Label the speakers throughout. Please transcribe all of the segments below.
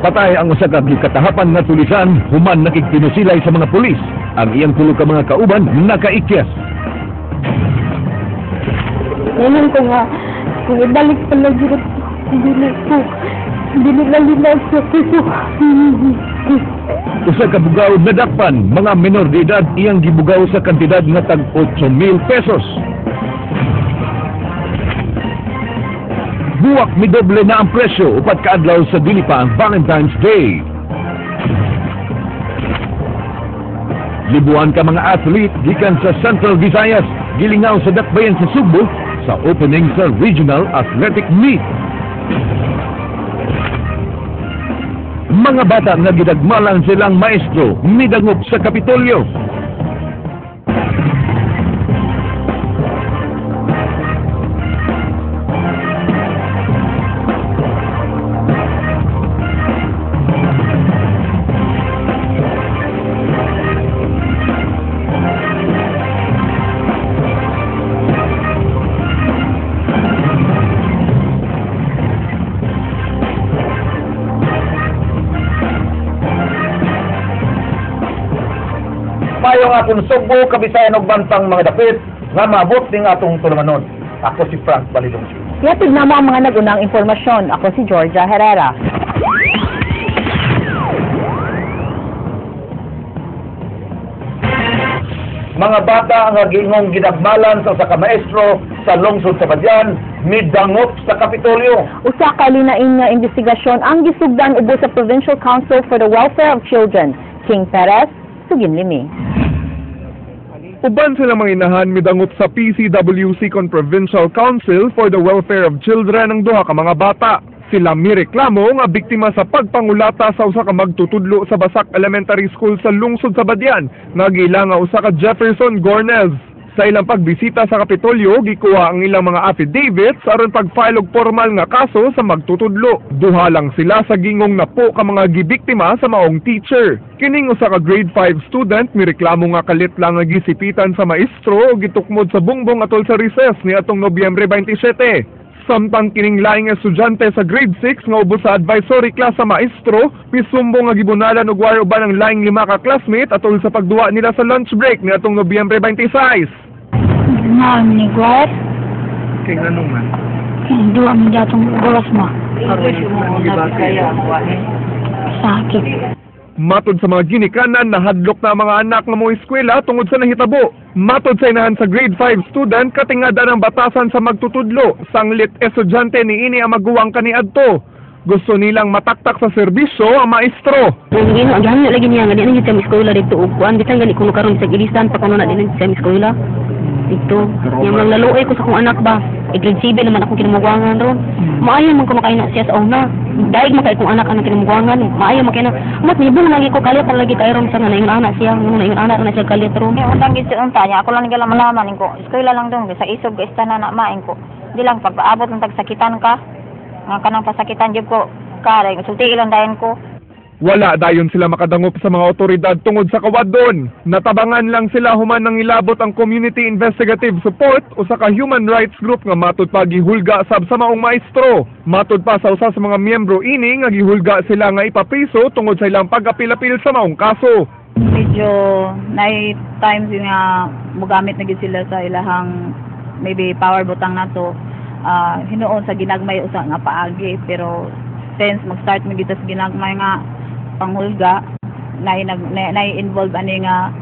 Speaker 1: Napatay ang usa ka gikatahapan nga tulisan human nakigpinusilay sa mga pulis. Ang iyang tulo ka mga kauban nakaikyas.
Speaker 2: Ngayon ko nga, kung ibalik pala dito, dili ko, dili na sa kuso.
Speaker 1: Usa ka bugaw nadakpan, mga menor de edad iyang gibugaw sa kantidad nga tag 8,000 pesos. Buwak midoble na ang presyo upat kaadlaw sa dili pa ang Valentine's Day. Libuan ka mga athlete gikan sa Central Visayas, gilingaw sa dakbayan sa Sugbo sa opening sa Regional Athletic Meet. Mga bata nga gidagmalan silang maestro, midangop sa Kapitolyo.
Speaker 3: Mayong atong Sugbo, Kabisayan ug bantang mga dapit nga maabot ning atong tulumanon. Ako si Frank Balidong.
Speaker 4: Yatid na mo ang mga nagunang impormasyon. Ako si Georgia Herrera.
Speaker 3: Mga bata ang giingong ginagmalan sa usa ka maestro sa lungsod sa Badian, midangop sa Kapitolyo.
Speaker 4: Usa ka linain nga investigasyon ang gisugdan ubos sa Provincial Council for the Welfare of Children. King Perez, Sugin Limi.
Speaker 5: Uban sila mga inahan midangop sa PCWC kon Provincial Council for the Welfare of Children ang duha ka mga bata. Sila mireklamo nga biktima sa pagpangulata sa usa ka magtutudlo sa Basak Elementary School sa lungsod sa Badian nga giila nga usa ka Jefferson Gornez. Sa ilang pagbisita sa Kapitolyo, gikuha ang ilang mga affidavits aron pag-file og formal nga kaso sa magtutudlo. Duha lang sila sa gingong napo ka mga gibiktima sa maong teacher. Kining usa ka grade 5 student mireklamo nga kalit lang nga gisipitan sa maestro ug gitukmod sa bungbong atol sa recess niadtong Nobyembre 27. Samtang kining laing estudyante sa grade 6 nga ubos sa advisory class sa maestro, misumbong nga gibunalan og wire uban ang laing 5 ka classmate atol sa pagduwa nila sa lunch break niadtong Nobyembre 26.
Speaker 2: Ni Gwar.
Speaker 5: Kay nganong man?
Speaker 2: Duwa mi datong oras mo. Sakit.
Speaker 5: Matod sa mga ginikanan, nahadlok na ang mga anak nga mo eskwela tungod sa nahitabo. Matod sa inahan sa grade 5 student, katingada ng batasan sa magtutudlo. Sanglit estudyante niini ang maguwang kaniadto. Gusto nilang mataktak sa serbisyo ang maestro.
Speaker 6: Ang gihanyo lagi niya nga di na gyud siya eskwela dito og kuan bisan gani kuno karon sa ilisan pa kuno na di na siya eskwela. Dito, yang lang laluoy ko sa akong anak ba. E grade 7 naman akong kinamugwangan ron. Maayo man kuno kay na siya sa una. Daig man kay kong anak ang kinamugwangan. Maayo man kay na. Mat nibong lagi ko kalit lagi kay ron sa nga naingon anak siya, nga naingon anak na siya kalit ron.
Speaker 7: Yung undang gid siya unta niya, ako lang nigala malaman ko. Eskwela lang dong sa isog ka na na maing ko. Di lang pag-aabot ng tagsakitan ka. Nga kanang pasakitan jud ko kare, sulti ilang dayon ko.
Speaker 5: Wala dayon sila makadangop sa mga otoridad tungod sa kawadon. Natabangan lang sila human nang ilabot ang Community Investigative Support usa ka human rights group nga matud pa gihulga sab sa maong maestro. Matud pa sa usa sa mga miyembro ini nga gihulga sila nga ipapriso tungod sa ilang pag-apil-apil sa maong kaso.
Speaker 8: Medyo naay times nga mogamit na gid sila sa ilahang maybe power butang nato. Hinuon sa ginagmay usa nga paagi, pero since mag-start mo dito sa ginagmay nga panghulga na involve ani nga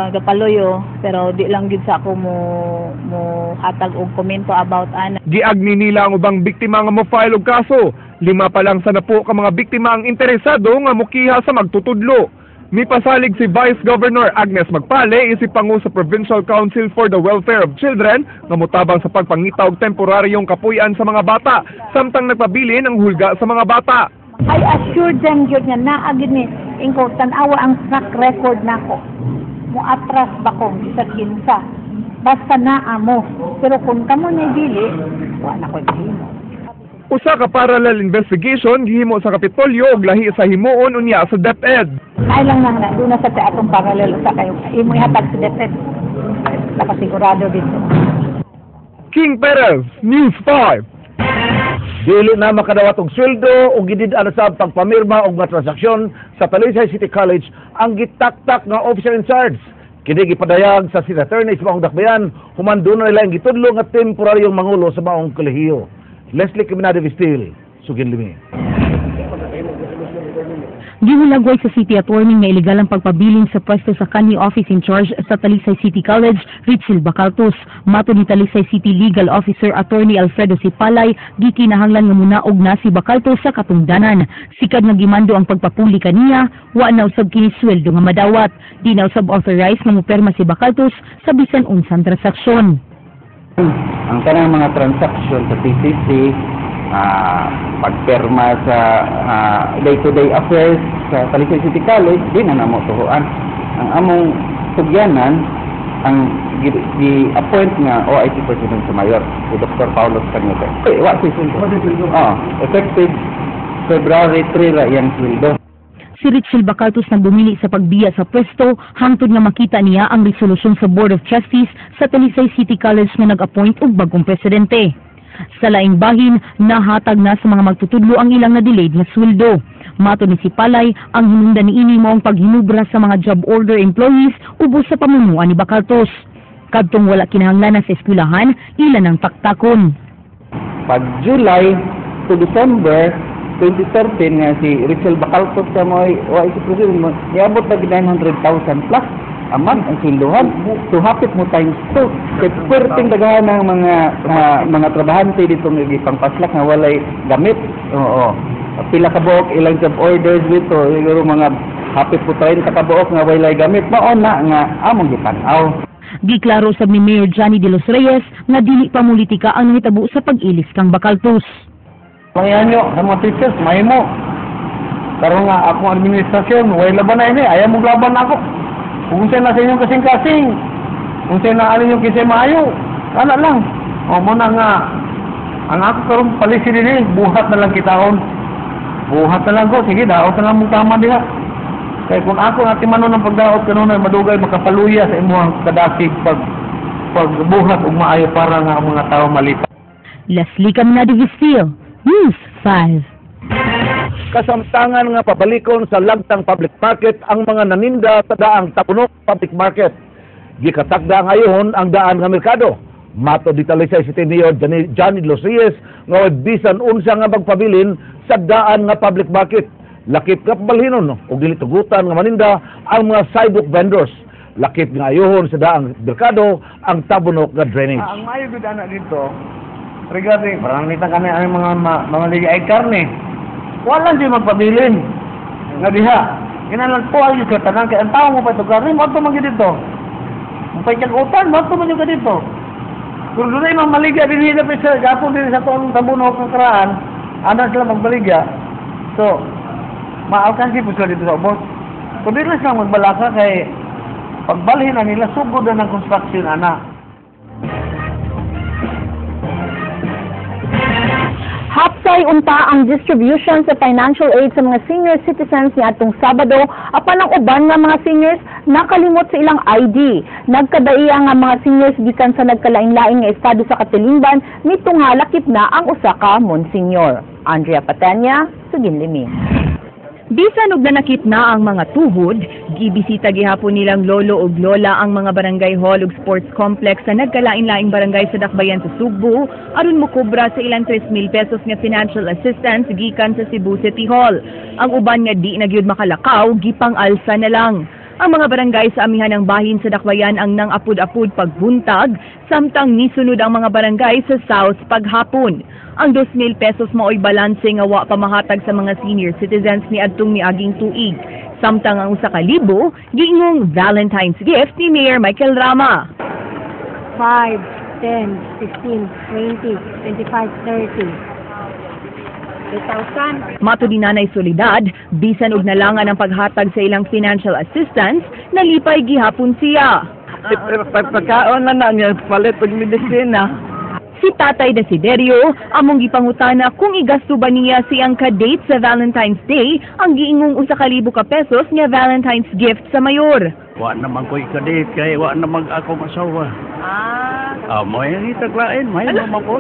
Speaker 8: gapaluyo, pero di lang gid sa ako mo hatag og komento about ana.
Speaker 5: Giagni nila ang ubang biktima nga mo-file og kaso. 5 pa lang sa napo ka mga biktima ang interesado nga mokiha sa magtutudlo. Mipasalig si Vice Governor Agnes Magpale isip pangu sa Provincial Council for the Welfare of Children nga motabang sa pagpangita og temporaryong kapuy-an sa mga bata samtang nagpabilin ang hulga sa mga bata.
Speaker 2: I assured them gyud nga naa gyud ni ingko tan-awa ang track record nako. Moatras ba ko bisag kinsa. Basta naa mo. Pero kung kamo ni dili, wa na ko'y mahimo.
Speaker 5: Usa ka parallel investigation gihimo sa Kapitolyo ug lahi sa himuon unya sa DepEd.
Speaker 2: Ay lang na doon na sa atong parallel sa kayo imo ihatag sa DepEd. Nakasigurado dito.
Speaker 5: King Perez, News 5.
Speaker 3: Dili na makadawat og sweldo o gidid-an sa pagpamirma og mga transaksyon sa Talisay City College ang gitaktak nga officer in charge. Kini gipadayag sa city attorney sa maong dakbayan human duna nila ang gitudlo nga temporaryong mangulo sa maong kolehiyo. Leslie Caminada Vistil, Sugin Limi.
Speaker 9: Gihulagway sa city attorney nga ilegal ang pagpabilin sa pwesto sa kanhi office in charge sa Talisay City College, Ritzel Bacaltos. Mato ni Talisay City Legal Officer Attorney Alfredo Sipalay, gikinahanglan nga munaog na si Bacaltos sa katungdanan. Sikad nga gimando ang pagpapuli kaniya, wa na usab kini sweldo nga madawat. Di na usab authorized nga moperma si Bacaltos sa bisan unsang transaksyon.
Speaker 10: Ang kanang mga transaction sa TCC, pagperma sa day-to-day affairs sa Talisay City College, di na namo tuhuan. Ang among tugyanan, ang gi-appoint nga OIC President sa Mayor, si Dr. Paulo Cañete. Eh, wa si sweldo. Oh, effective February 3 ra iyang sweldo.
Speaker 9: Si Ritzel Bacaltos nagbumili sa pagbiya sa pwesto hangtod nga makita niya ang resolusyon sa Board of Trustees sa Talisay City College nga nag-appoint og bagong presidente. Sa laing bahin, nahatag na sa mga magtutudlo ang ilang na-delayed nga sweldo. Mato ni Sipalay, ang hinungdan niini mao ang paghinubra sa mga job order employees ubos sa pamunuan ni Bacaltos. Kadtong wala kinahanglan na sa eskwelahan, ila nang taktakon.
Speaker 10: Pag July to December 2013 nga si Ritzel Bacaltos sa mo OIC President mo, niabot na 900,000 plus a month ang sweldohan. So hapit mo times 2. Kay perting daghan ng mga trabahante dito nga gipangpaslak nga walay gamit. Oo. Pila ka buok ilang job orders dito, siguro mga hapit po 30 ka buok nga walay gamit. Mao na nga among gitan-aw.
Speaker 9: Giklaro sab ni Mayor Johnny de los Reyes nga dili pa politika ang nahitabo sa pag-ilis kang Bacaltos.
Speaker 11: Mangianyo sa mga teachers, mahimo. Karon nga akong administrasyon, way laban na ini, ayaw mong laban ako. Kung unsay na sa inyong kasing-kasing, kung unsay na alin yung kisay maayo, ana lang. O mo na nga, ang ako karon palisi din buhat na lang kitaon. Buhat na lang ko, sige, daot na lang mong tama diha. Kaya kung ako nga timanon ng pagdaot kanunay madugay makapaluya sa imuhang kadasig pag pagbuhat og maayo para nga ang mga tao malipay.
Speaker 9: Leslie Caminada Vistil, News 5.
Speaker 3: Kasamtangan nga pabalikon sa Lagtang Public Market ang mga naninda sa daang Tabunok Public Market. Gikatakda ngayon ang daan nga merkado. Mato di Talisay City Mayor Johnny Los Reyes nga bisan unsa nga magpabilin sa daan nga public market. Lakip nga pabalhinon og dili tugutan nga maninda ang mga sidewalk vendors. Lakip nga ayuhon sa daang merkado ang Tabunok nga drainage.
Speaker 11: Ang maayo gud ana dito regarding parang nita kami ang mga liga ay karne. Wala lang magpabilin nga diha. Kinahanglan po ay ka tanan kay ang tao mo pa ito karne mo man gyud dito. Mupay kag utan mo man gyud ka dito. Pero dunay mga maligya dinhi na sa gapon dinhi sa tuong Tabunok ng karaan, ana sila magbaligya. So maalkansi po sila dito sa ubos. Kung di lang sila magbalaka kay pagbalhin na nila sugod na ng construction ana.
Speaker 4: Hapsay unta ang distribution sa financial aid sa mga senior citizens niadtong Sabado apan ang uban nga mga seniors nakalimot sa ilang ID. Nagkadaiya nga mga seniors gikan sa nagkalain-laing nga estado sa katilingban mitungha lakip na ang usa ka monsignor. Andrea Patanya, Sugin Limi.
Speaker 12: Bisan og nanakit na ang mga tuhod, gibisita gihapon nilang lolo ug lola ang mga barangay hall ug sports complex sa nagkalain-laing barangay sa Dakbayan sa Sugbo aron mokobra sa ilang 3,000 pesos nga financial assistance gikan sa Cebu City Hall. Ang uban nga di na gyud makalakaw, gipang-alsa na lang. Ang mga barangay sa amihan ng bahin sa Dakbayan ang nang-apud-apud pagbuntag, samtang nisunod ang mga barangay sa south paghapon. Ang 2,000 pesos maoy balanse nga wa pa mahatag sa mga senior citizens ni adtong miaging tuig. Samtang ang 1,000 giingong Valentine's gift ni Mayor Michael Rama.
Speaker 2: 5, 10, 15, 20, 25, 30. 8,000.
Speaker 12: Mato ni Nanay Soledad, bisan og nalangan ang paghatag sa ilang financial assistance, nalipay gihapon siya.
Speaker 13: Pagkaon na na niya, palit og medisina.
Speaker 12: Si Tatay Desiderio, among gipangutana kung igasto ba niya siyang ka-date sa Valentine's Day ang giingong 1,000 ka pesos nga Valentine's gift sa mayor.
Speaker 14: Wa naman ko'y ka-date kay wa naman akong asawa. Ah. May taglain, may naman po.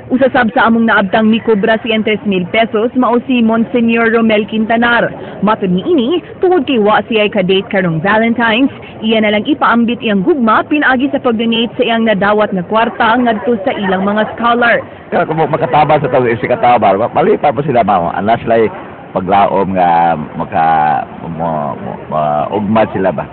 Speaker 12: Usasab sa among naabtang mikobra si 3,000 pesos mao si Monsignor Romel Quintanar. Matud niini, tungod kay wa siya'y kadate karong Valentine's, iya na lang ipaambit iyang gugma pinaagi sa pag-donate sa iyang nadawat nga kwarta ngadto sa ilang mga scholar.
Speaker 15: Kaya kung makatabang sa tao, si katabang, malipa pa sila mao, unless sila paglaom nga maka ugma sila ba.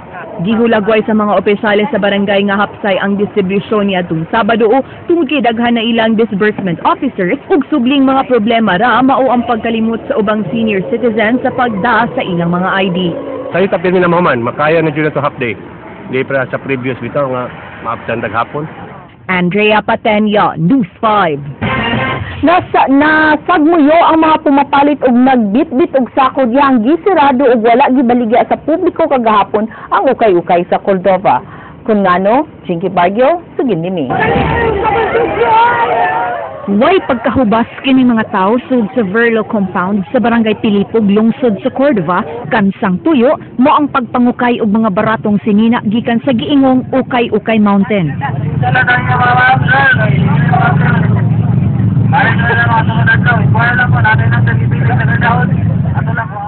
Speaker 12: Gihulagway sa mga opisyales sa barangay nga hapsay ang distribusyon niadtong Sabado tungod kay daghan na ilang disbursement officers ug subling mga problema ra mao ang pagkalimot sa ubang senior citizens sa pagda sa ilang mga ID.
Speaker 16: Sayo tapir ni mahuman, makaya na jud to half day. Di pa sa previous bitaw nga maabsan daghapon.
Speaker 12: Andrea Patenya, News 5.
Speaker 4: Nasagmuyo ang mga pumapalit og nagbitbit og sako diyang gisirado og wala gibaligya sa publiko kagahapon ang ukay-ukay sa Cordova. Kung ngano, Jinky Bargio, sugin nimi.
Speaker 9: Way pagkahubas kini mga tao sud sa Verlo Compound sa Barangay Pilipog, lungsod sa Cordova, kansang tuyo mo ang pagpangukay og mga baratong sinina gikan sa giingong Ukay-Ukay Mountain.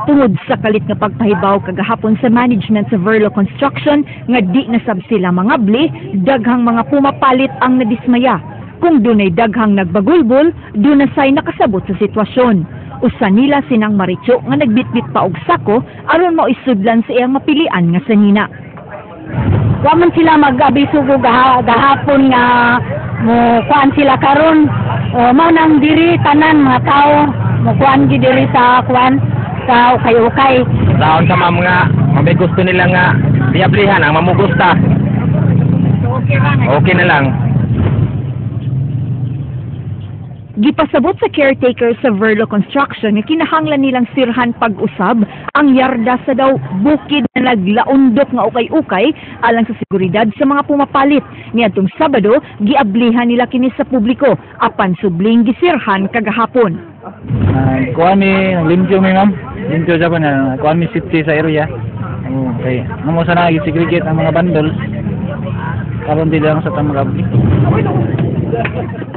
Speaker 9: Tungod sa kalit nga pagpahibaw kagahapon sa management sa Verlo Construction nga di nasab sila mangabli, daghang mga pumapalit ang nadismaya. Kung dunay daghang nagbagulbol, dunay nakasabot sa sitwasyon. Usa nila sinang Maricho nga nagbitbit pa og sako aron maisudlan sa iyang mapilian nga sanina.
Speaker 2: Wa man sila mag-abiso ko gahapon nga mo kuan sila karon. O mao nang diri tanan mga tao mo kuan gi diri sa kuan sa ukay-ukay.
Speaker 17: Taon sa ma'am nga may gusto nila nga diablihan ang mamugusta. Okay na lang.
Speaker 9: Gipasabot sa caretaker sa Verlo Construction nga kinahanglan nilang sirhan pag-usab ang yarda sa daw bukid na naglaundok nga ukay-ukay alang sa seguridad sa mga pumapalit. Niadtong Sabado, giablihan nila kini sa publiko apan subling gisirhan kagahapon.
Speaker 18: Kuan mi limpyo mi ma'am, limpyo jud na kuan mi safety sa area. Okay. Amo sa na gi-segregate ang mga bundles. Karon dili lang sa tamagabli.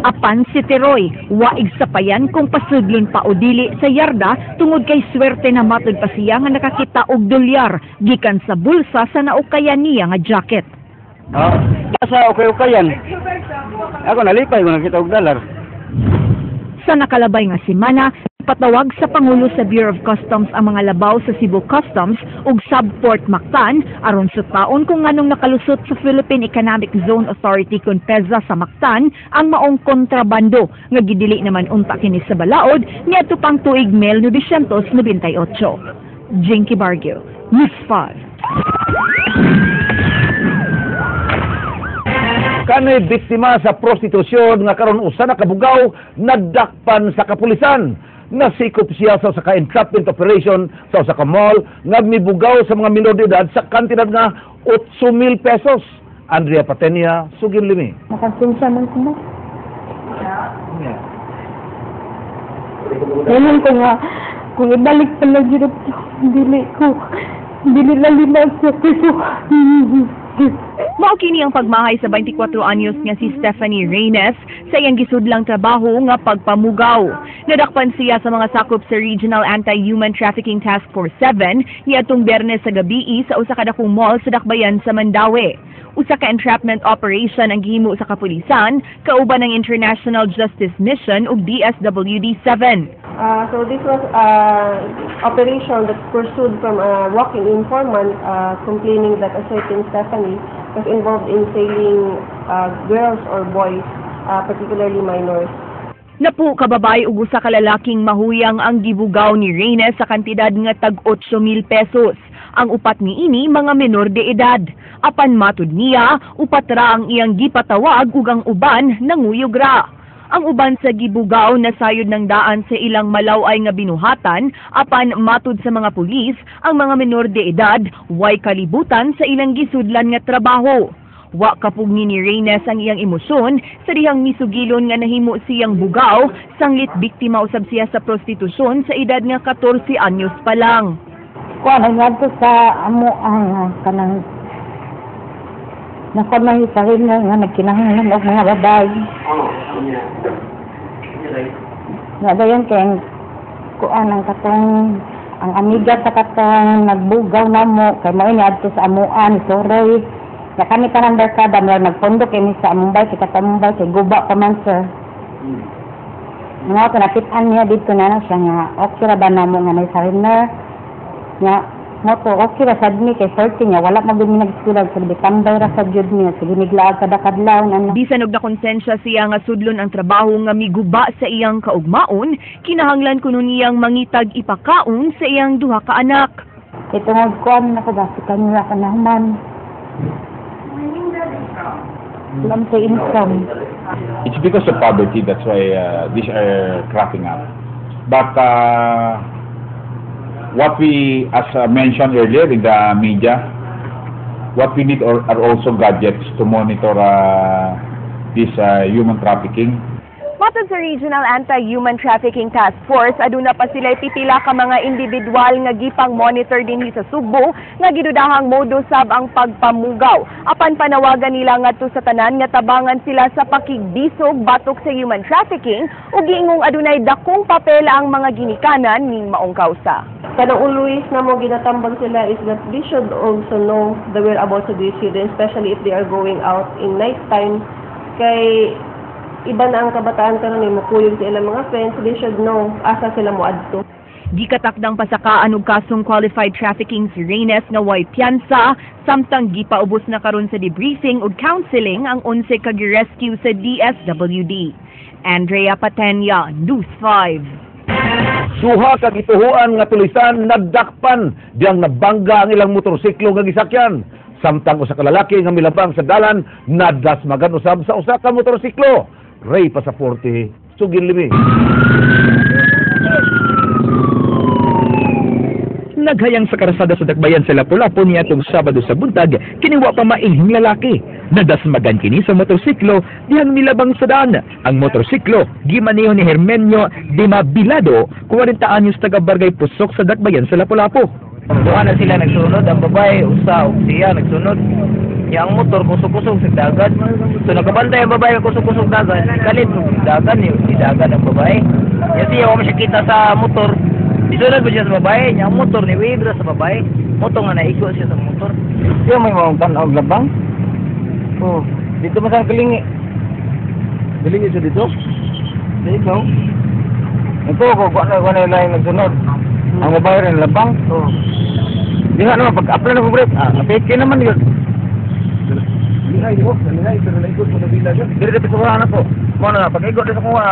Speaker 9: Apan si Teroy, waig sapayan kung pasudlon pa o dili sa yarda tungod kay swerte na matud pa siya nga nakakita og dolyar gikan sa bulsa sa naukayan niya nga jacket.
Speaker 13: Sa ukay-ukayan. Ako nalipay ko nakita og dolyar.
Speaker 9: Sa nakalabay nga semana, patawag sa Pangulo sa Bureau of Customs ang mga labaw sa Cebu Customs ug Subport Mactan aron sa taon kung nganong nakalusot sa Philippine Economic Zone Authority kun PEZA sa Mactan ang maong kontrabando nga gidili naman unta kini sa balaod niadto pang tuig 1998. Jinky Bargio, News 5.
Speaker 3: Kanoy biktima sa prostitusyon nga karon usa na kabugaw nadakpan sa kapulisan. Nasikop siya sa usa ka entrapment operation sa usa ka mall nga mibugaw sa mga minor de edad sa kantidad nga 8,000 pesos. Andrea Patenia, sugin limi.
Speaker 2: Nakasensya man ko mo. Ngayon ko nga, kung ibalik pala jud dili ko, dili lalima sa piso.
Speaker 12: Mao kini ang pagmahay sa 24 anyos nga si Stephanie Reynes sa iyang gisudlang trabaho nga pagpamugaw. Nadakpan siya sa mga sakop sa Regional Anti-Human Trafficking Task Force 7 niadtong Biyernes sa gabii sa usa ka dakong mall sa Dakbayan sa Mandaue. Usa ka entrapment operation ang gihimo sa kapulisan kauban ng International Justice Mission ug DSWD 7.
Speaker 19: So this was operation that pursued from a walk-in informant complaining that a certain Stephanie was involved in selling girls or boys, particularly minors.
Speaker 12: Napu kababay ug usa ka lalaking mahuyang ang gibugaw ni Reynes sa kantidad nga tag 8,000 pesos. Ang upat niini mga menor de edad. Apan matud niya, upat ra ang iyang gipatawag ug ang uban nanguyog ra. Ang uban sa gibugaw na sayod ng daan sa ilang malaway nga binuhatan, apan matud sa mga pulis, ang mga menor de edad way kalibutan sa ilang gisudlan nga trabaho. Wa kapugni ni Reynes ang iyang emosyon sa dihang misugilon nga nahimo siyang bugaw, sanglit biktima usab siya sa prostitusyon sa edad nga 14 anyos pa lang.
Speaker 2: Kuan ang ngadto sa amo ang kanang nakuan na nga nagkinahanglan og mga babae. Na dayon kay kuan ang katong ang amiga sa katong nagbugaw namo kay mao ni adto sa amuan soroy. Na kami tanang barkada mura nagpondo kay mi sa Mumbai kay katong Mumbai kay guba pa man sir. Nga ko nakitaan niya dito na siya nga okay ra ba namo nga may surrender. Nga mo to okay ra sad mi kay 40 niya wala man gud mi nag-eskwela sa tambay ra sad jud niya sige niglaag kada kadlaw ano.
Speaker 12: Bisan og nakonsensya siya nga sudlon ang trabaho nga miguba sa iyang kaugmaon, kinahanglan kuno niyang mangitag ipakaon sa iyang duha ka anak.
Speaker 2: Kay tungod kuan nako ba si kanila ka nahuman. Walang sa income.
Speaker 20: It's because of poverty, that's why these are cropping up. But what we, as mentioned earlier in the media, what we need are also gadgets to monitor this human trafficking.
Speaker 12: Matod sa Regional Anti-Human Trafficking Task Force, aduna pa sila'y pipila ka mga individual nga gipang monitor dinhi sa Sugbo nga gidudahang modus sab ang pagpamugaw. Apan panawagan nila ngadto sa tanan nga tabangan sila sa pakigbisog batok sa human trafficking ug giingong adunay dakong papel ang mga ginikanan ning maong kausa.
Speaker 19: Kanang always na mo ginatambag sila is that they should also know the whereabouts of these children, especially if they are going out in night time. Kay iba na ang kabataan karon eh, mukuyog sa ilang mga friends, they should know asa sila moadto.
Speaker 12: Gikatakdang pasakaan og kasong qualified trafficking si Reynes nga way piyansa, samtang gipaubos na karon sa debriefing ug counseling ang 11 ka gi-rescue sa DSWD. Andrea Patenya, News 5.
Speaker 3: Suha kag ituhuan nga tulisan nadakpan diyang nabangga ang ilang motorsiklo nga gisakyan. Samtang usa ka lalaki nga milabang sa dalan nadasmagan usab sa usa ka motorsiklo. Ray Pasaporte, Sugin Limi.
Speaker 21: Naghayang sa karasada sa Dakbayan sa Lapu-Lapu niadtong Sabado sa buntag, kini wa pa mailhing lalaki. Nadasmagan kini sa motorsiklo dihang milabang sa daan. Ang motorsiklo gimaneho ni Hermenio de Mabilado, 40 anyos, taga Barangay Pusok sa Dakbayan sa Lapu-Lapu.
Speaker 17: Duha na sila nagsunod, ang babae usa ug siya nagsunod. Ya ang motor kusog-kusog sa dagat. So nakabantay ang babae kusog-kusog dagat, kalit dagan ni dagan ang babae. Ya siya wa siya kita sa motor. Isunod ba siya sa babae? Nya ang motor ni wibra sa babae. Moto nga naigo siya sa motor.
Speaker 10: Siya may mga tan-aw labang. Oh, dito man sa kalingi. Kalingi siya dito? Dito. Ito ko kuan na lain nagsunod. Ang babae rin labang. Oh. Diha naman pag-apply na ko brek. Ah, apeke naman yun. Lihay ko, lihay pero naigo ko na bila siya. Diri dito sa kuha ko. Mo na pag igo dito sa kuha.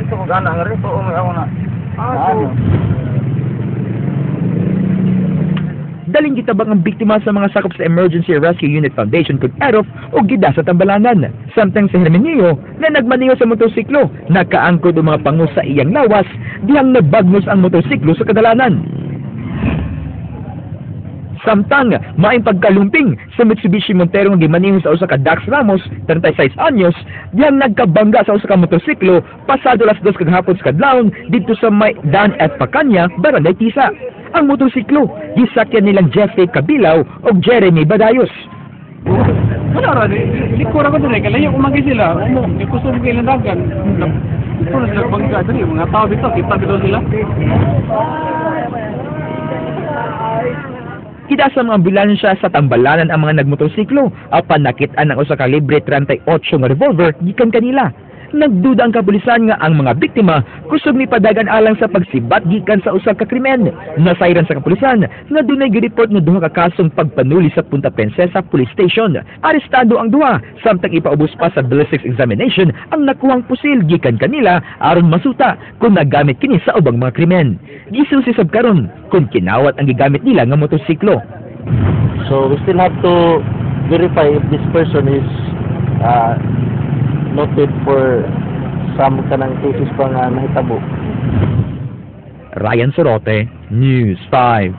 Speaker 10: Dito ko gana ang rito umay ako na. Ah, so,
Speaker 21: Daling gitabang ang biktima sa mga sakop sa Emergency Rescue Unit Foundation kag EROF o gida sa Tambalanan. Samtang si Herminio na nagmaneho sa motorsiklo, nakaangkod og mga pango sa iyang lawas dihang nabagnos ang motorsiklo sa kadalanan. Samtang maing pagkalumping sa Mitsubishi Montero nga gimaneho sa usa ka Dax Ramos, 36 anyos, dihang nagkabangga sa usa ka motorsiklo pasado alas 2 kag hapon sa kadlawon didto sa may Dan at Pacanya, Barangay Tisa. Ang motorsiklo gisakyan nilang Jeffrey Cabilao ug Jeremy Badayos.
Speaker 22: Wala ra, likura ko diri, kalayo kumagi sila. Mo, di kusog kay dagan. Ito na sila bangga diri, mga tao dito, kita dito sila.
Speaker 21: Kita sa mga ambulansya sa Tambalanan ang mga nagmotorsiklo apan nakit-an ang usa ka libre 38 nga revolver gikan kanila. Nagduda ang kapulisan nga ang mga biktima kusog ni padagan alang sa pagsibat gikan sa usa ka krimen. Nasayran sa kapulisan nga dunay gireport nga duha ka kasong pagpanuli sa Punta Princesa Police Station. Arestado ang duha samtang ipaubos pa sa ballistics examination ang nakuhang pusil gikan kanila aron masuta kung nagamit kini sa ubang mga krimen. Gisusi sab karon kung kinawat ang gigamit nila nga motorsiklo.
Speaker 10: So we still have to verify if this person is noted for some kanang cases pa nga nahitabo.
Speaker 21: Ryan Sorote, News 5.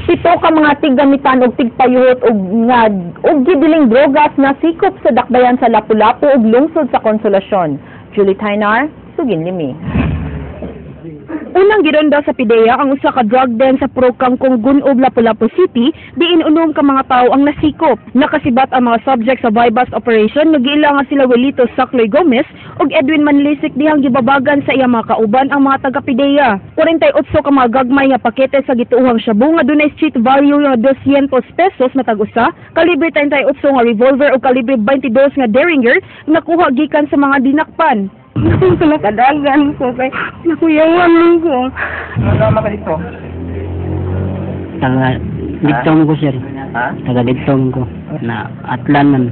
Speaker 4: Pito ka mga tiggamitan og tigpayuhot og nga og gibiling drogas na sikop sa Dakbayan sa Lapu-Lapu ug lungsod sa Konsolasyon. Julie Tainar, Sugin Limi.
Speaker 1: Unang gironda sa PDEA ang usa ka drug den sa Purok Kangkong, Gun-ob, Lapu-Lapu City, diin 6 ka mga tawo ang nasikop. Nakasibat ang mga subject sa buy-bust operation nga giila nga sila Welito Sakloy Gomez ug Edwin Manlisik dihang gibabagan sa iyang mga kauban ang mga taga PDEA. 48 ka mga gagmay nga pakete sa gituohang shabu nga dunay street value nga 200 pesos matag usa, kalibre 38 nga revolver ug kalibre 22 nga Derringer nakuha gikan sa mga dinakpan.
Speaker 6: Kadagan ko kay nakuyawan ko.
Speaker 13: Ano ka dito?
Speaker 23: Taga Ligtong ko, sir. Taga Ligtong ko. Na Atlan man.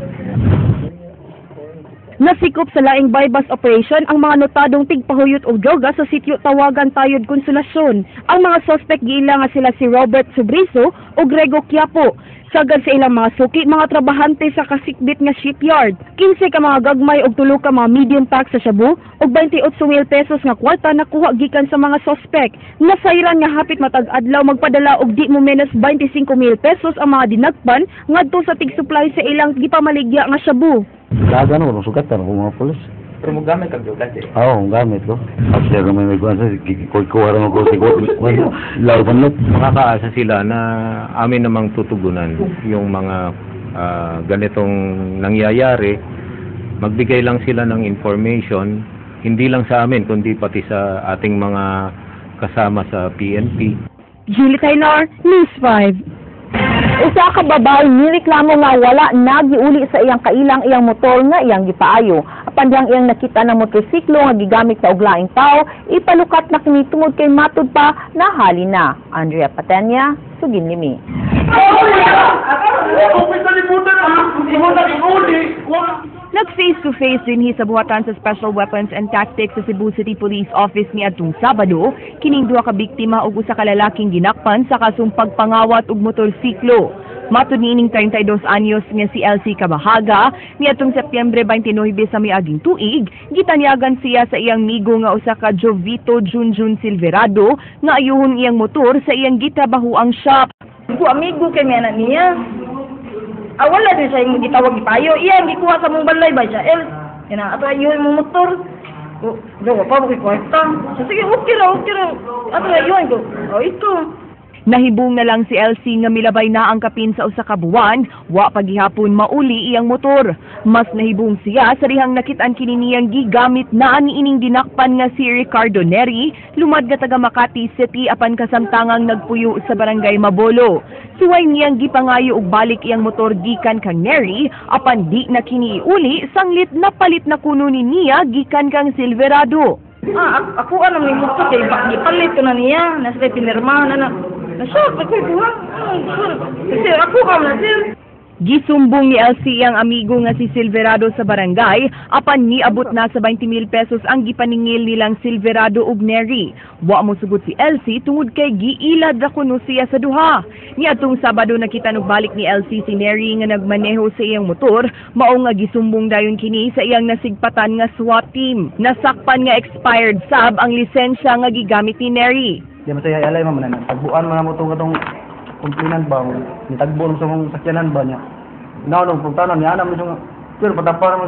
Speaker 1: Nasikop sa laing buy-bust operation ang mga notadong tigpahuyot og droga sa sitio Tawagan Tayod, Consolacion. Ang mga suspect giila nga sila si Robert Subriso ug Grego Quiapo. Sagad sa ilang mga suki, mga trabahante sa kasikbit nga shipyard. 15 ka mga gagmay og 3 ka mga medium pack sa shabu ug 28,000 pesos nga kwarta nakuha gikan sa mga suspect. Nasayran nga hapit matag adlaw magpadala og di mo menos 25,000 pesos ang mga dinagpan ngadto sa tig-supply sa ilang gipamaligya nga shabu.
Speaker 24: Dagan ko, sugatan ko mga pulis.
Speaker 17: Pero mo gamit kag droga di.
Speaker 24: Oo, gamit ko. After naman may kuwan sa, kuha naman ko, law panlot.
Speaker 16: Makakaasa sila na amin namang tutugunan yung mga ganitong nangyayari. Magbigay lang sila ng information, hindi lang sa amin, kundi pati sa ating mga kasama sa PNP.
Speaker 1: Julie Taylor, News 5.
Speaker 4: Usa ka babae nireklamo nga wala nagiuli sa iyang kailang iyang motor nga iyang gipaayo. Apan dihang iyang nakita ng motorsiklo nga gigamit sa uglaing tawo, ipalukat na kini tungod kay matud pa nahali na. Andrea Patenya, sugin nimi.
Speaker 12: Nag-face-to-face dinhi sa buhatan sa Special Weapons and Tactics sa Cebu City Police Office niadtong Sabado, kining duha ka biktima og usa ka lalaking ginakpan sa kasong pagpangawat og motorsiklo. Matud niining 32 anyos nga si LC Kabahaga, niadtong Setyembre 29 sa miaging tuig, gitanyagan siya sa iyang migo nga usa ka Jovito Junjun Silverado nga ayuhon iyang motor sa iyang gitrabahoang shop.
Speaker 6: Ko amigo kay mi anak niya. Ah, wala din siya yung gitawag ipayo. Iya, ang gikuha sa mong balay ba siya? El, yan ato ayuhin mong motor. O, gawa pa mo kwarta. So, sige, okay ra, okay ra. Ato ayuhin ko. O, ito.
Speaker 12: Nahibong na lang si LC nga milabay na ang kapin sa usa ka buwan, wa pagihapon mauli iyang motor. Mas nahibong siya sa dihang nakit-an kini niyang gigamit na niining dinakpan nga si Ricardo Neri, lumad nga taga Makati City apan kasamtangang nagpuyo sa barangay Mabolo. Suway niyang gipangayo og balik iyang motor gikan kang Neri, apan di na kini iuli sanglit napalit na kuno ni niya gikan kang Silverado.
Speaker 6: Ah, ako ano may motor kay gipalit ko na niya, nasa pinirma na na. Nashock, ako kuha. Sir, ako ka na, sir.
Speaker 12: Gisumbong ni LC ang amigo nga si Silverado sa barangay, apan niabot na sa 20,000 pesos ang gipaningil nilang Silverado ug Neri. Wa mo sugot si LC tungod kay giilad ra kuno siya sa duha. Niadtong Sabado nakita og balik ni LC si Neri nga nagmaneho sa iyang motor, mao nga gisumbong dayon kini sa iyang nasigpatan nga SWAT team. Nasakpan nga expired sab ang lisensya nga gigamit ni Neri.
Speaker 11: Di man saya alay man na tagbuan man mo tong katong kumplinan ba nitagbo sa mong sakyanan ba niya. Inaw nung pagtanan niya anam mo pero patapa mo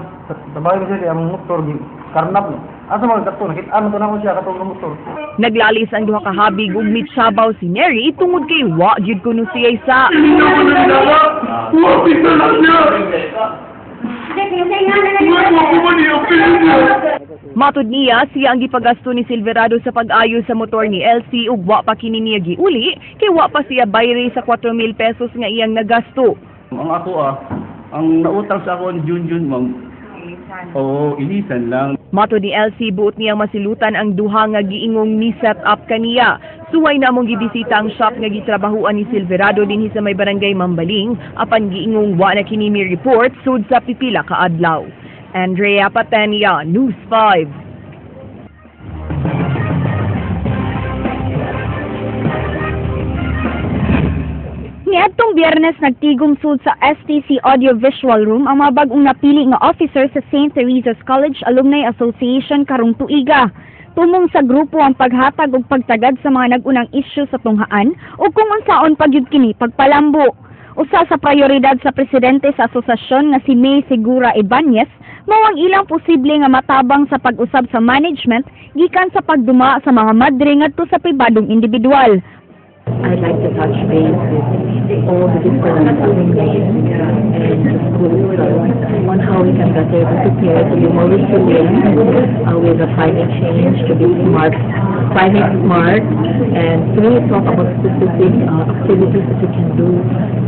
Speaker 11: tabay mo siya ang motor gi karnap. Asa man kato nakit-an to nako siya katong motor.
Speaker 12: Naglalis ang duha ka habig ug mitsabaw si Neri tungod kay wa gyud kuno siya isa. Matod niya, siya ang gipagasto ni Silverado sa pag-ayo sa motor ni LC ug wa pa kini niya giuli kay wa pa siya bayri sa 4,000 pesos nga iyang nagasto.
Speaker 25: Ang ako ang nautang sa ako ni Junjun, ma'am. Oo, ilisan lang.
Speaker 12: Matod ni LC, buot niyang masilutan ang duha nga giingong ni-set up kaniya. Suway na mong gibisita ang shop nga gitrabahuan ni Silverado dinhi sa may barangay Mambaling, apan giingong wa na kini mi report sud sa pipila ka adlaw. Andrea Patenia, News 5.
Speaker 26: Niadtong Biyernes nagtigom sud sa STC Audiovisual Room ang mga bag-ong napili nga officer sa St. Teresa's College Alumni Association karong tuiga. Tumong sa grupo ang paghatag ug pagtagad sa mga nag-unang isyu sa tunghaan ug kung unsaon pagyud kini pagpalambo. Usa sa prioridad sa presidente sa asosasyon nga si May Segura Ibanez, mao ang ilang posible nga matabang sa pag-usab sa management gikan sa pagduma sa mga madre ngadto sa pribadong individual.
Speaker 5: I'd like to touch base with all the different alumni and the school itself on how we can better be prepared to be more resilient with the climate change, to be smart, climate smart, and to really talk about specific activities that we can do,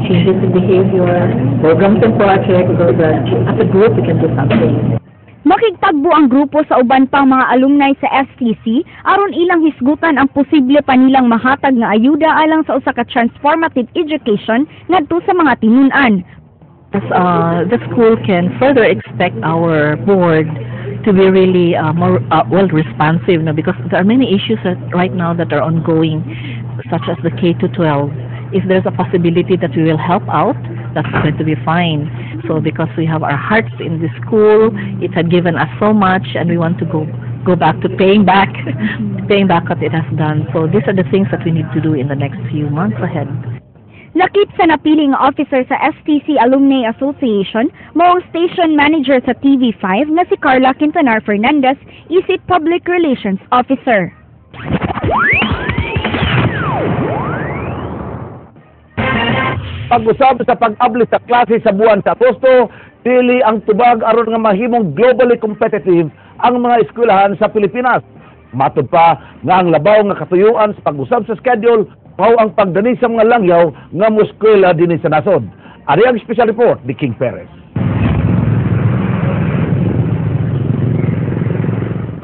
Speaker 5: changes in behavior, programs and projects, so that as a group we can do something.
Speaker 26: Makigtagbo ang grupo sa uban pang mga alumni sa STC aron ilang hisgutan ang posible pa nilang mahatag nga ayuda alang sa usa ka transformative education ngadto sa mga tinun-an.
Speaker 5: As the school can further expect our board to be really more well responsive now, because there are many issues that right now that are ongoing, such as the K to 12. If there's a possibility that we will help out, that's going to be fine. So because we have our hearts in the school, it had given us so much, and we want to go back to paying back what it has done. So these are the things that we need to do in the next few months ahead.
Speaker 26: Lakip sa napili nga officer sa STC Alumni Association mao ang station manager sa TV5 nga si Carla Quintanar Fernandez isip Public Relations Officer.
Speaker 3: Pag-usab sa pag-abli sa klase sa buwan sa Agosto, dili ang tubag aron nga mahimong globally competitive ang mga eskwelahan sa Pilipinas. Matud pa nga ang labaw nga katuyuan sa pag-usab sa schedule mao ang pagdani sa mga langyaw nga moeskwela dinhi sa nasod. Ari ang special report ni King Perez.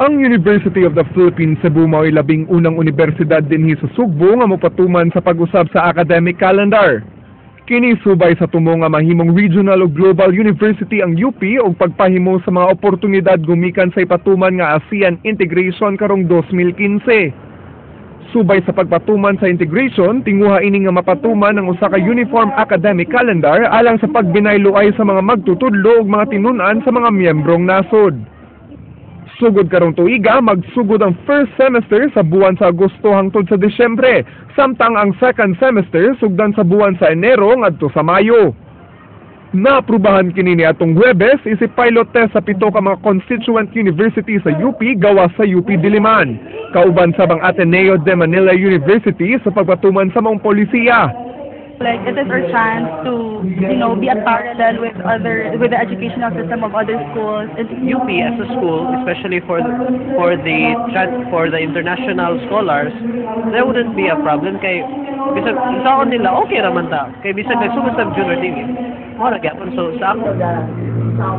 Speaker 7: Ang University of the Philippines Cebu mao'y labing unang unibersidad dinhi sa Sugbo nga mopatuman sa pag-usab sa academic calendar. Kini subay sa tumo nga mahimong regional ug global university ang UP ug pagpahimo sa mga oportunidad gumikan sa ipatuman nga ASEAN integration karong 2015. Subay sa pagpatuman sa integration, tinguha ini nga mapatuman ang usa ka uniform academic calendar alang sa pagbinayloay sa mga magtutudlo ug mga tinun-an sa mga miyembrong nasod. Sugod karong tuiga, magsugod ang first semester sa buwan sa Agosto hangtod sa Disyembre, samtang ang second semester sugdan sa buwan sa Enero ngadto sa Mayo. Naaprubahan kini niadtong Huwebes isip pilot test sa 7 ka mga constituent university sa UP gawas sa UP Diliman. Kauban sa bang Ateneo de Manila University sa pagpatuman sa maong polisiya.
Speaker 8: Like, it is our chance to be a parallel with the educational system of other schools.
Speaker 14: UP as a school, especially for the international scholars, there wouldn't be a problem kay bisag sa nila okay raman ta. Kay bisag nagsugod sa junior team. Mora gyapon so sa ako.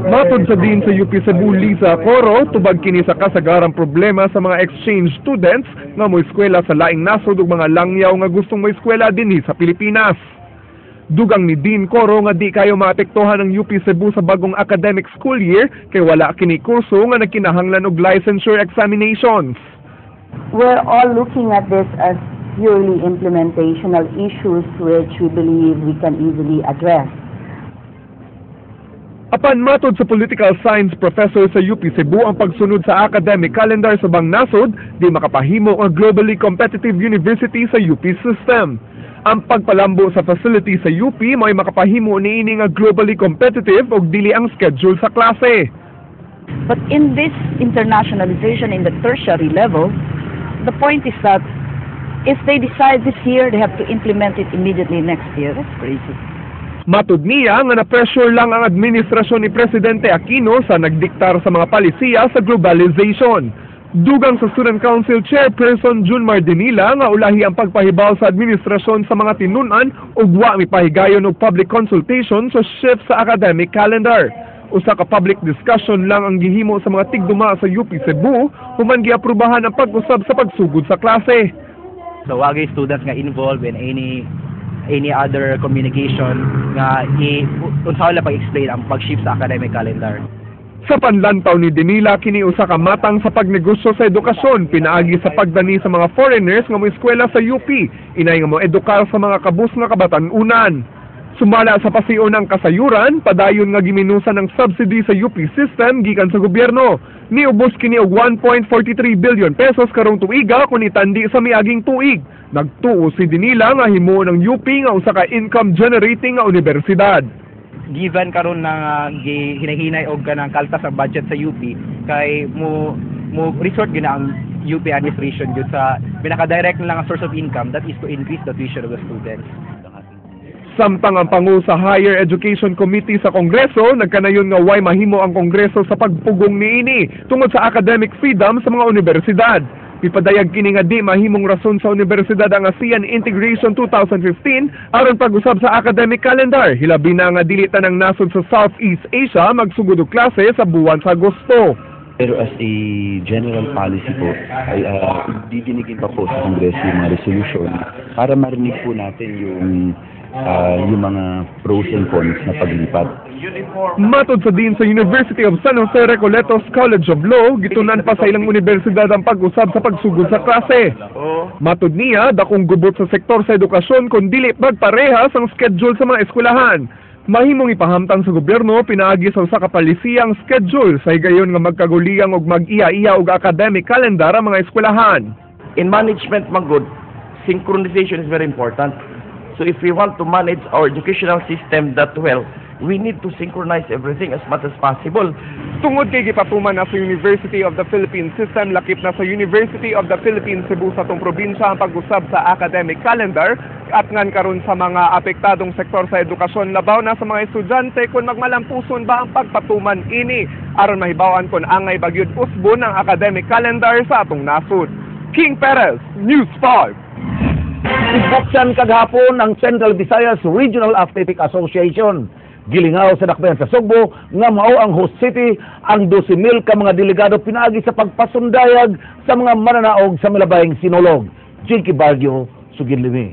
Speaker 7: Matod sa dean sa UP Cebu, Liza Coro, tubag kini sa kasagarang problema sa mga exchange students nga moeskwela sa laing nasod ug mga langyaw nga gustong moeskwela dinhi sa Pilipinas. Dugang ni Dean Coro nga di kayo maapektuhan ang UP Cebu sa bagong academic school year kay wala kini kurso nga nagkinahanglan og licensure examinations.
Speaker 15: We're all looking at this as purely implementational issues which we believe we can easily address.
Speaker 7: Apan matod sa political science professor sa UP Cebu, ang pagsunod sa academic calendar sa bang nasod di makapahimo ang globally competitive university sa UP system. Ang pagpalambo sa facility sa UP may makapahimo niini nga globally competitive og dili ang schedule sa klase.
Speaker 18: But in this internationalization in the tertiary level, the point is that if they decide this year, they have to implement it immediately next year. That's crazy.
Speaker 7: Matud niya nga na-pressure lang ang administrasyon ni Presidente Aquino sa nagdiktar sa mga palisiya sa globalization. Dugang sa Student Council Chairperson June Mardinila nga ulahi ang pagpahibaw sa administrasyon sa mga tinun-an ug wa mipahigayon og public consultation sa shift sa academic calendar. Usa ka public discussion lang ang gihimo sa mga tigduma sa UP Cebu human giaprubahan ang pag-usab sa pagsugod sa klase.
Speaker 27: So wagay students nga involved in any other communication nga unsa wala pag-explain ang pag-shift sa academic calendar.
Speaker 7: Sa panlantaw ni Dinila, kini usa ka matang sa pagnegosyo sa edukasyon pinaagi sa pagdani sa mga foreigners nga moeskwela sa UP, inay nga moedukar sa mga kabus nga kabatan-unan. Sumala sa pasiyon ang kasayuran, padayon nga giminusan ang subsidy sa UP system gikan sa gobyerno. Niubos kini og 1.43 billion pesos karong tuiga kun itandi sa miaging tuig. Nagtuo si Dinila nga himuon ang UP nga usa ka income generating nga unibersidad.
Speaker 27: Given karon na gihinahinay og kanang kaltas ang budget sa UP, kay mo resort gyud na ang UP administration gyud sa pinaka-direct na lang ang source of income, that is to increase the tuition of the students.
Speaker 7: Samtang ang pangu sa Higher Education Committee sa Kongreso, nagkanayon nga way mahimo ang Kongreso sa pagpugong niini tungod sa academic freedom sa mga universidad. Ipadayag kini nga di mahimong rason sa universidad ang ASEAN Integration 2015 aron pag-usab sa academic calendar, hilabi na nga dili tanang nasod sa Southeast Asia magsugod og klase sa buwan sa Agosto.
Speaker 2: Pero as a general policy po, ay didinigin pa po sa Kongreso yung mga resolution para marinig po natin yung mga pros and cons na paglipat.
Speaker 7: Matod sa dean sa University of San Jose Recoletos College of Law, gitunan pa sa ilang universidad ang pag-usab sa pagsugod sa klase. Matod niya, dakong gubot sa sektor sa edukasyon kung dili magparehas ang schedule sa mga eskwelahan. Mahimong ipahamtang sa gobyerno pinaagi sa usa ka palisiyang schedule sa higayon nga magkaguliyang og mag-iya-iya og academic calendar ang mga eskwelahan.
Speaker 9: In management man gud, synchronization is very important. So if we want to manage our educational system that well, we need to synchronize everything as much as possible.
Speaker 7: Tungod kay gipatuman na sa University of the Philippines System lakip na sa University of the Philippines Cebu sa atong probinsya ang pag-usab sa academic calendar, at ngan karon sa mga apektadong sektor sa edukasyon, labaw na sa mga estudyante, kung magmalampuson ba ang pagpatuman ini aron mahibaw-an kon angay ba gyud usbon ang academic calendar sa atong nasod. King Perez, News 5.
Speaker 3: Ibuksan kagahapon ang Central Visayas Regional Athletic Association. Gilingaw sa dakbayan sa Sugbo nga mao ang host city ang 12,000 ka mga delegado pinaagi sa pagpasundayag sa mga mananaog sa milabayng sinulog. Jinky Barrio, sugid limi.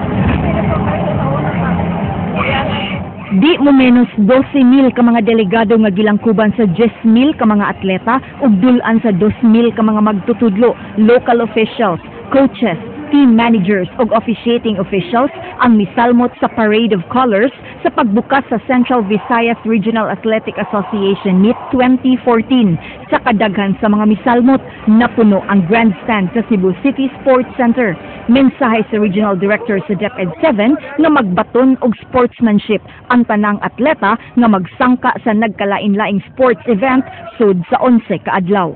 Speaker 26: Di mo menos 12,000 ka mga delegado nga gilangkuban sa 10,000 ka mga atleta ug dul-an sa 2,000 ka mga magtutudlo, local officials, coaches, team managers ug officiating officials ang misalmot sa Parade of Colors sa pagbukas sa Central Visayas Regional Athletic Association Meet 2014. Sa kadaghan sa mga misalmot, napuno ang grandstand sa Cebu City Sports Center. Mensahe sa Regional Director sa DepEd 7 nga magbaton og sportsmanship ang tanang atleta nga magsangka sa nagkalain-laing sports event sud sa 11 ka adlaw.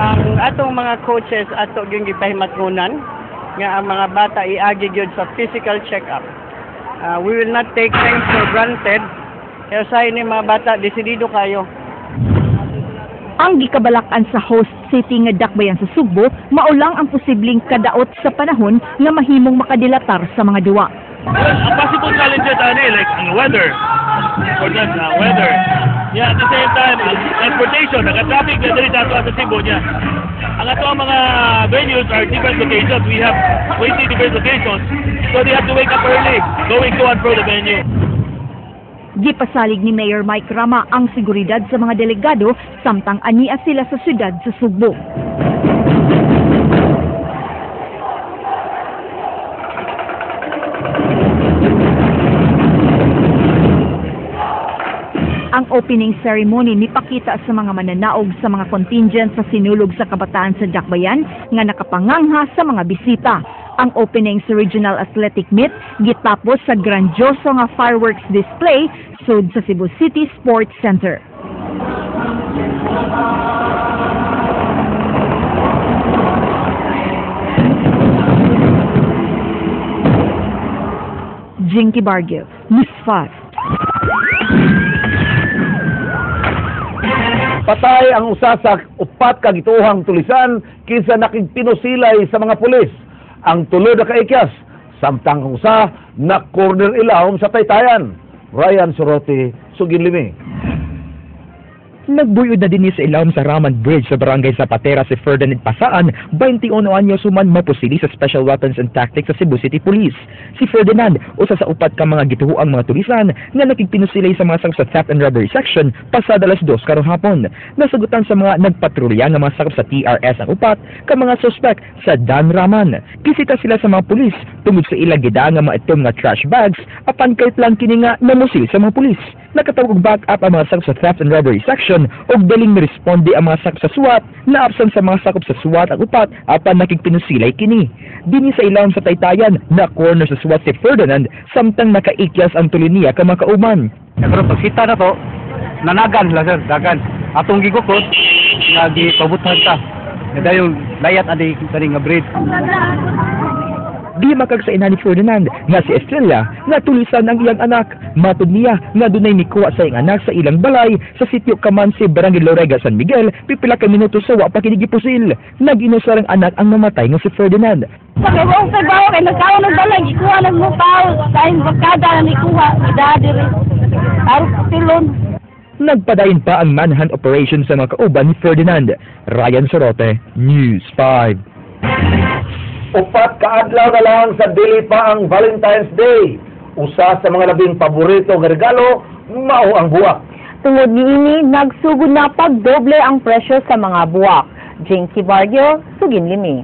Speaker 10: Ang atong mga coaches ato gyud gipahimatngunan nga ang mga bata iagi gyud sa physical check-up. We will not take things for granted. Kaya sa ini mga bata, desidido kayo.
Speaker 26: Ang gikabalak-an sa host city nga dakbayan sa Sugbo, maulang ang posibleng kadaot sa panahon nga mahimong makadilatar sa mga duwa.
Speaker 19: Ang possible challenges ani like ang weather. For that weather. Yeah, at the same time, ang transportation, naka-traffic na diri sa ato sa Cebu niya. Ang ato ang mga venues are different locations. We have 20 different locations. So they have to wake up early going to and fro the venue.
Speaker 26: Gipasalig ni Mayor Mike Rama ang seguridad sa mga delegado samtang ania sila sa syudad sa Sugbo. Ang opening ceremony nipakita sa mga mananaog sa mga contingent sa sinulog sa kabataan sa Dakbayan nga nakapangangha sa mga bisita. Ang opening sa Regional Athletic Meet gitapos sa grandioso nga fireworks display sud sa Cebu City Sports Center. Jinky Barrio, News 5.
Speaker 3: Patay ang usa sa upat ka gituohang tulisan kinsa nakigpinusilay sa mga pulis. Ang tulo na kaikyas, samtang ang usa na corner ilawom sa taytayan. Ryan Sorote, sugin limi.
Speaker 20: Nagbuyod na dinhi sa ilawom sa Raman Bridge sa Barangay Zapatera si Ferdinand Pasaan, 21 anyos human mapusili sa Special Weapons and Tactics sa Cebu City Police. Si Ferdinand, usa sa upat ka mga gituhoang mga tulisan nga nakigpinusilay sa mga sakop sa Theft and Robbery Section pasada alas 2 karong hapon. Nasagutan sa mga nagpatrolya nga mga sakop sa TRS ang upat ka mga suspect sa Dan Raman. Kisita sila sa mga pulis tungod sa ilang gidaan nga mga itom nga trash bags apan kahit lang kini nga namusil sa mga pulis. Nakatawag og backup ang mga sakop sa Theft and Robbery Section ug daling miresponde ang mga sakop sa SWAT. Naabsan sa mga sakop sa SWAT ang upat apan nakigpinusilay kini. Dinhi sa ilawom sa Taytayan, na corner sa SWAT si Ferdinand samtang nakaikyas ang tulo niya ka mga kauban.
Speaker 25: Pero pagsita na to, nanagan lang sir, dagan. Atong gigukod, nga gipabutan ta. Dayon layat ani kani nga bridge.
Speaker 20: Di makagsaina ni Ferdinand nga si Estrella nga tulisan ang iyang anak. Matud niya nga dunay mikuha sa iyang anak sa ilang balay sa sitio Kamansi, Barangay Lorega, San Miguel, pipila ka minuto sa wa pa kini gipusil. Nag-inusar ang anak ang namatay nga si Ferdinand.
Speaker 6: Sa kay trabaho kay nagkaon ng balay, gikuha ng mupaw, sa barkada na nikuha, gidadi rin. Arok tilon.
Speaker 20: Nagpadayon pa ang manhunt operation sa mga kauban ni Ferdinand. Ryan Sorote, News 5.
Speaker 3: 4 ka adlaw na lang sa dili pa ang Valentine's Day. Usa sa mga labing paborito nga regalo, mao ang buwak.
Speaker 4: Tungod niini, nagsugod na pagdoble ang presyo sa mga buwak. Jinky Barrio, Sugin Limi.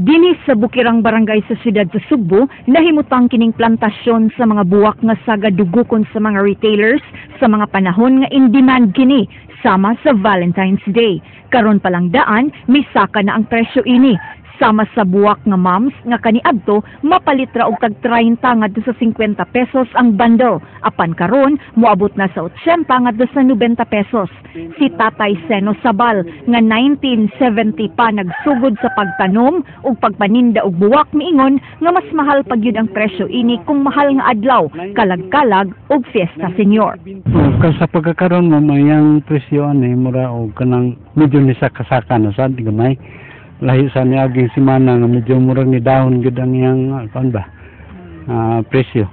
Speaker 12: Dinhi sa Bukirang Barangay sa siyudad sa Sugbo, nahimutang kining plantasyon sa mga buwak nga saga dugukon sa mga retailers sa mga panahon nga in demand kini, sama sa Valentine's Day. Karon pa lang daan, misaka na ang presyo ini. Sama sa buwak nga moms nga kaniadto mapalit ra og tag 30 ngadto sa 50 pesos ang bundle. Apan karon moabot na sa 80 ngadto sa 90 pesos. Si Tatay Seno Sabal nga 1970 pa nagsugod sa pagtanom ug pagpaninda og buwak miingon nga mas mahal pa gyud ang presyo ini kung mahal nga adlaw, kalag-kalag ug Fiesta Senior.
Speaker 13: Sa pagkakaroon mo mayang presyo ani mura og kanang medyo ni sakasaka na sad gamay. Lahi sa niaging semana nga medyo murag ni down gyud ang iyang kuan ba presyo.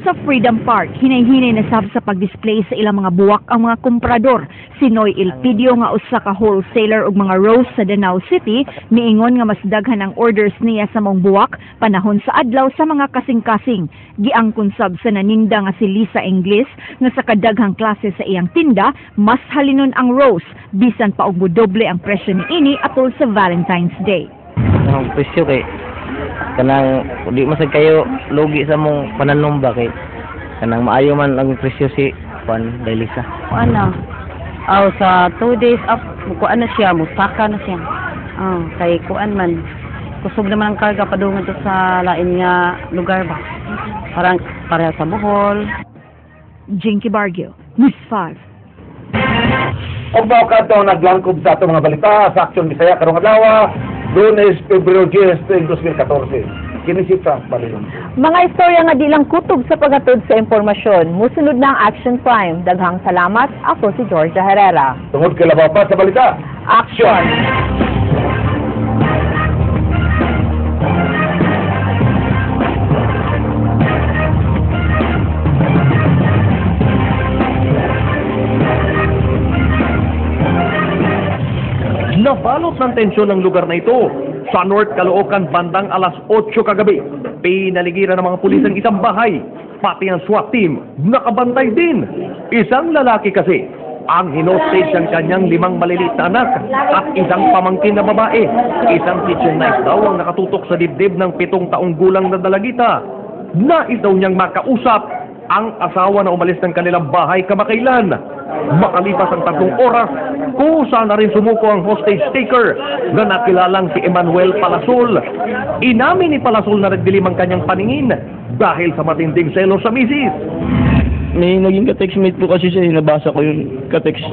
Speaker 12: Sa Freedom Park, hinay-hinay na sab sa pag-display sa ilang mga buwak ang mga komprador. Si Noy Elpidio nga usa ka wholesaler og mga rose sa Danao City, miingon nga mas daghan ang orders niya sa mong buwak panahon sa adlaw sa mga kasing-kasing. Giangkon sab sa naninda nga si Lisa Ingles nga sa kadaghang klase sa iyang tinda, mas halinon ang rose bisan pa og modoble ang presyo niini atol sa Valentine's Day.
Speaker 16: Ang presyo kay kanang di masag kayo lugi sa mong pananom ba kay kanang maayo man ang presyo si Juan Dailisa.
Speaker 17: Ano? Aw sa 2 days up kuan na siya, musaka na siya. Kay kuan man kusog naman ang karga padung ngadto sa lain nga lugar ba. Parang pareha sa Bohol.
Speaker 12: Jinky Barrio, News 5.
Speaker 3: Og mao kadto naglangkob sa atong mga balita sa Aksyon Bisaya karong adlaw, Lunes, Pebrero 10, 2014. Kini si Frank Balilon.
Speaker 4: Mga istorya nga di lang kutob sa paghatod sa impormasyon. Musunod na ang Action Prime. Daghang salamat. Ako si Georgia Herrera.
Speaker 3: Tungod kay labaw pa sa balita,
Speaker 4: Action!
Speaker 9: Nabalot ng tensyon ang lugar na ito. Sa North Caloocan, bandang alas 8 kagabi, pinaligiran ng mga pulis ang isang bahay. Pati ang SWAT team, nakabantay din. Isang lalaki kasi ang hinostage ang kanyang 5 maliliit na anak at isang pamangkin na babae. Isang kitchen knife daw ang nakatutok sa dibdib ng 7 taong gulang na dalagita. Nais daw niyang makausap ang asawa na umalis ng kanilang bahay kamakailan. Makalipas ang 3 oras, kusa na rin sumuko ang hostage taker na nakilalang si Emmanuel Palasol. Inamin ni Palasol na nagdilim ang kanyang paningin dahil sa matinding selos sa misis.
Speaker 21: May naging ka-textmate po kasi siya, nabasa ko yung ka-text.